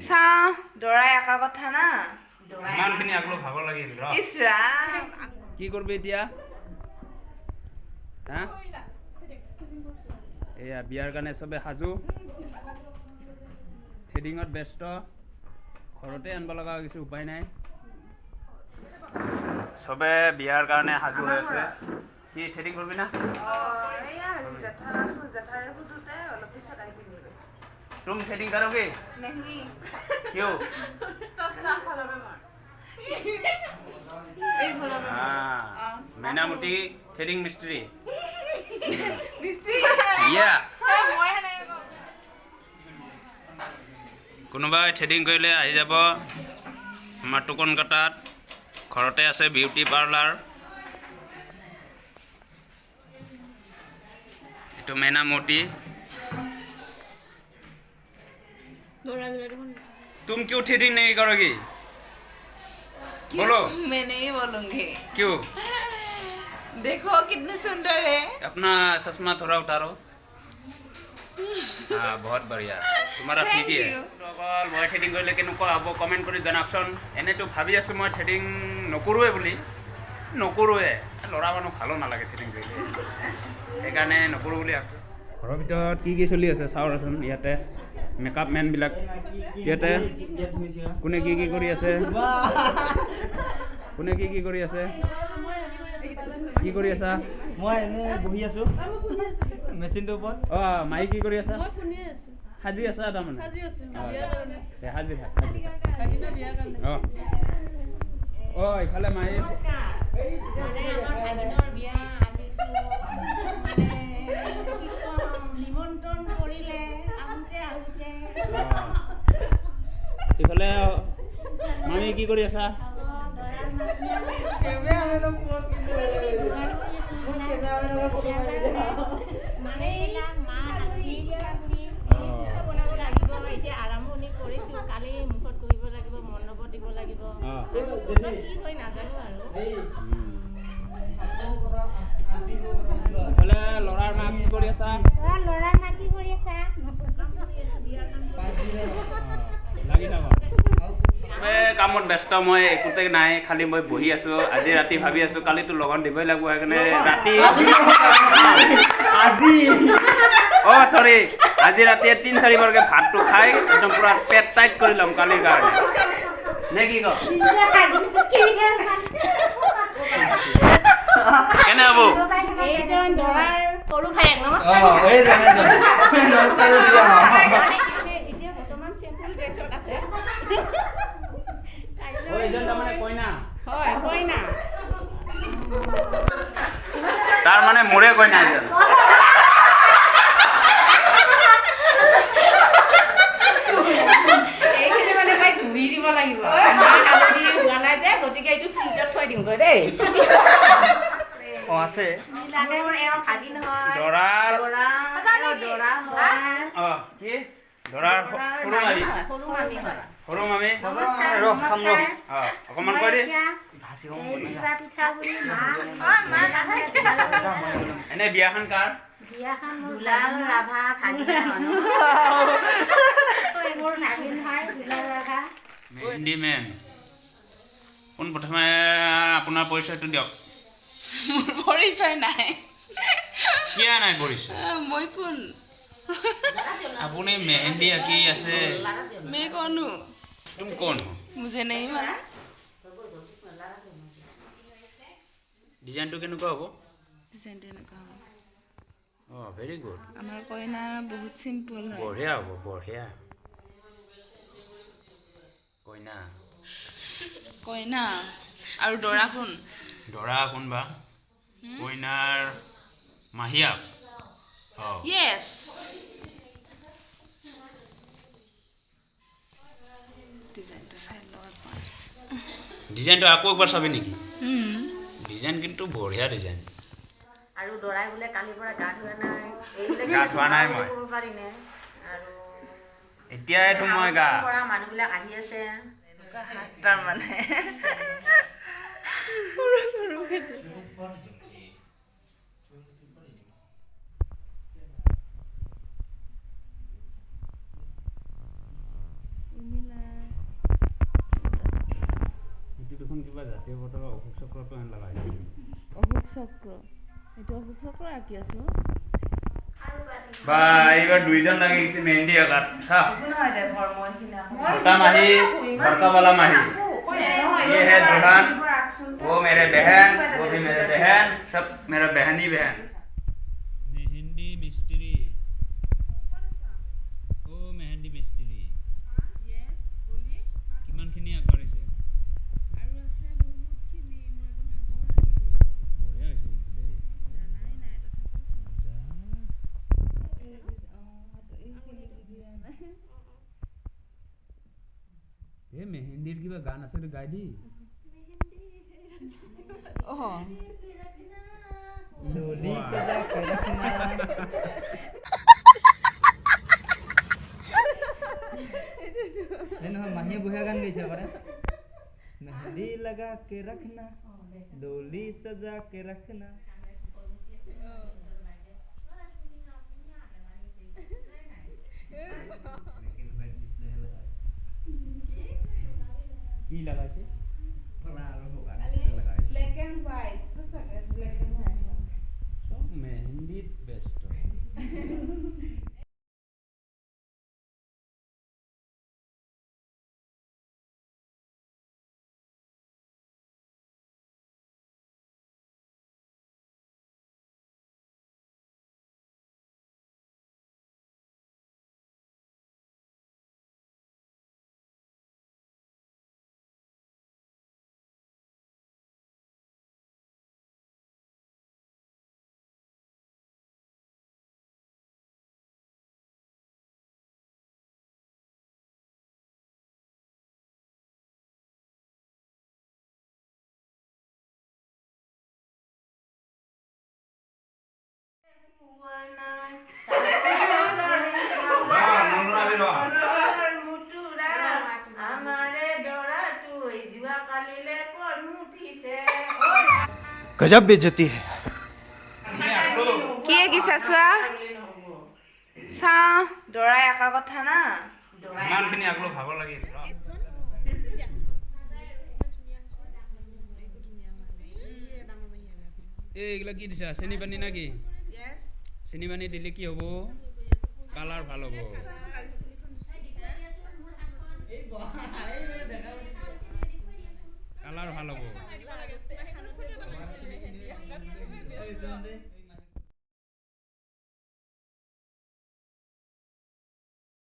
চাওঁ দৰাই একা কথা না। ইমানখিনি আগলো ভাগৰ লাগিল ৰ। ইছ ৰাম। কি কৰবি এতিয়া? হা, এয়া বিয়াৰ কাৰণে চবে সাজু, থ্ৰেডিঙত ব্যস্ত। ঘৰতে আনিব লগা হৈ গৈছে, উপায় নাই। চবে বিয়াৰ কাৰণে সাজু হৈ আছে। কি থ্ৰেডিং কৰিবি না? জেঠাৰে সুধোতে অলপ পিছত আহি পিন্ধি গৈছে। तुम थ्रेडिंग करोगे? नहीं। क्यों? हाँ, मैनामुटी थ्रेडिंग मिस्त्री। মিস্ত্ৰী। ইয়া। মই সেনেকে কওঁ। কোনোবাই থ্ৰেডিং কৰিলে আহি যাব আমাৰ টোকনকাটাত, ঘৰতে আছে বিউটি পাৰ্লাৰ। এইটো মেনামতি। तुम क्यों थ्रेडिंग नहीं करोगी? बोलो। मैं नहीं बोलूंगी। क्यों? देखो कितने सुंदर है। अपना चश्मा थोड़ा उतारो। हाँ, बहुत बढ़िया, तुम्हारा Thank ठीक ही है। you. অকল মই থ্ৰেডিং কৰিলে কেনেকুৱা হ'ব কমেণ্ট কৰি জনাওকচোন। এনেইতো ভাবি আছোঁ মই থ্ৰেডিং নকৰোঁৱে বুলি, নকৰোঁৱে। ল'ৰা মানুহ ভালো নালাগে থ্ৰেডিং কৰিলে, সেইকাৰণে নকৰোঁ বুলি ভাবিছোঁ। ঘৰৰ ভিতৰত কি কি চলি আছে চাওঁচোন। ইয়াতে মেকআপ মেনবিলাক, ইয়াতে কোনে কি কি কৰি আছে, কোনে কি কি কৰি আছে, কি কৰি আছা? মই এনে বহি আছো মেচিনটোৰ ওপৰত। অঁ, মাহী কি কৰি আছা? সাজি আছা তাৰমানে? দে, সাজি থাক, সাজি থাক। অঁ অঁ, ইফালে মাহী। নিমন্ত্ৰণ কৰিলে আহোঁতে আহোঁতে। অঁ। ইফালে মামী কি কৰি আছা? কেমেৰামেনক প'জ কিন্তু মোক কেমেৰামেনক ফটো মাৰি দিয়া। মানে মাহ হালধি বনাব লাগিব। এতিয়া আৰম্ভণি কৰিছোঁ, কালি মুখত কৰিব লাগিব, মণ্ডপত দিব লাগিব। কি হয় নাজানো আৰু। ইফালে ল'ৰাৰ মাক কি কৰি আছা? ল'ৰাৰ মা কি কৰি আছা? লাগি থাকক। চবে কামত ব্যস্ত, মই একোতে নাই, খালি মই বহি আছোঁ। আজি ৰাতি ভাবি আছোঁ, কালিতো লগন দিবই লাগিব, সেইকাৰণে ৰাতি আজি অ' চৰি, আজি ৰাতিয়ে 3-4 বাৰকৈ ভাতটো খাই একদম পূৰা পেট টাইট কৰি ল'ম কালিৰ কাৰণে, নে কি ক? কেনে হ'ব? এইজন দৰাৰ সৰু ভায়েক। অ নমস্কাৰ। এই জানে নমস্কাৰ দিয়া। এতিয়া বৰ্তমান চিম্পুল ড্ৰেছত আছে। অ', এইজন তাৰমানে কইনা? হয়, কইনা। তাৰ মানে মোৰে কইনা এজন। এইখিনি মানে মই ধুই দিব লাগিব, মাহ হালধি হোৱা নাই যে, গতিকে এইটো ফ্ৰিজত থৈ দিমগৈ দেই। অ আছে। মোৰ এওঁ ভাগিন হয়। দৰাৰ দৰা দৰা হয়। অঁ, কি দৰাৰ সৰু মামী? হয়, সৰু মামী হয়। সৰু মামী। ৰ খাম ৰ। অঁ, অকণমান কৈ দে। এনে বিয়াখন কাৰ? দুলাল ৰাভা ভাগিন হয়। মোৰ ভাগিন হয় দুলাল ৰাভা। মেহেন্দি মেন পোনপ্ৰথমে আপোনাৰ পৰিচয়টো দিয়ক। মোৰ পৰিচয় নাই। কিয় নাই পৰিচয়? মই কোন? আপুনি মেহেন্দি আঁকি আছে। मैं कौन हूँ? तुम कौन हो? मुझे नहीं मालूम। ডিজাইনটো কেনেকুৱা হ'ব? ডিজাইনটো এনেকুৱা হ'ব। অঁ, ভেৰি গুড। আমাৰ কইনা বহুত চিম্পল হয়। বঢ়িয়া হ'ব, বঢ়িয়া কইনা। কইনা আৰু দৰা কোন? দৰা কোনবা? কইনাৰ মাহীয়াক, অঁ। য়েছ। ডিজাইনটো চাই লওঁ একবাৰ। ডিজাইনটো আকৌ একবাৰ চাবি নেকি? ডিজাইন কিন্তু বঢ়িয়া ডিজাইন। আৰু দৰাই বোলে কালিৰ পৰা গা ধোৱা নাই। গা ধোৱা নাই মই। ক'ব পাৰিনে আৰু? এতিয়াইতো মই গা পৰা মানুহবিলাক আহি আছে। এনেকুৱা হাত তাৰমানে সৰু সৰুকে। জাতীয় পতাকা অশোক চক্ৰটো হেন লগা হৈছে। অশোক চক্ৰ, এইটো অশোক চক্ৰ আঁকি আছো। বা এইবাৰ দুইজন লাগি গৈছে মেহেন্দি আঁকাত। চা, छोटा माही, बड़का वाला माही। ये है दुल्हन, वो मेरे बहन, वो भी मेरे बहन, सब मेरा बहन ही बहन। मेहंदी मिस्त्री, ओ मेहंदी मिस्त्री, কিমানখিনি আগবাঢ়িছে? আৰু আছে বহুতখিনি, মোৰ একদম ভাগৰ লাগি গ'ল। বঢ়িয়া হৈছে কিন্তু দেই। জানাই নাই তথাপিও। মজা। এই মেহেন্দিৰ কিবা গান আছে, এইটো গাই দি। অঁ। डोली सजा के रखना। এই নহয়, মাহীয়ে বঢ়িয়া গান গাইছে আকৌ। मेहंदी लगा के रखना, डोली सजा के रखना। কি লগাইছে? ব্লেক এণ্ড হোৱাইট, সঁচাকে ব্লেক এণ্ড হোৱাইট। চব মেহেন্দিত ব্যস্ত। আমাৰে দৰাটো যোৱা কালিলে পঢ় উঠিছে। गजब बेइज्जती है। কি আঁকিছা চোৱা, চাওঁ। দৰাই আঁকা কথা না। ইমানখিনি আগলো, ভাগৰ লাগিল। এই এইগিলা কি দিছা? চেনি পানী না কি? চেনি পানী দিলে কি হ'ব? কালাৰ ভাল হ'ব। কালাৰ ভাল হ'ব।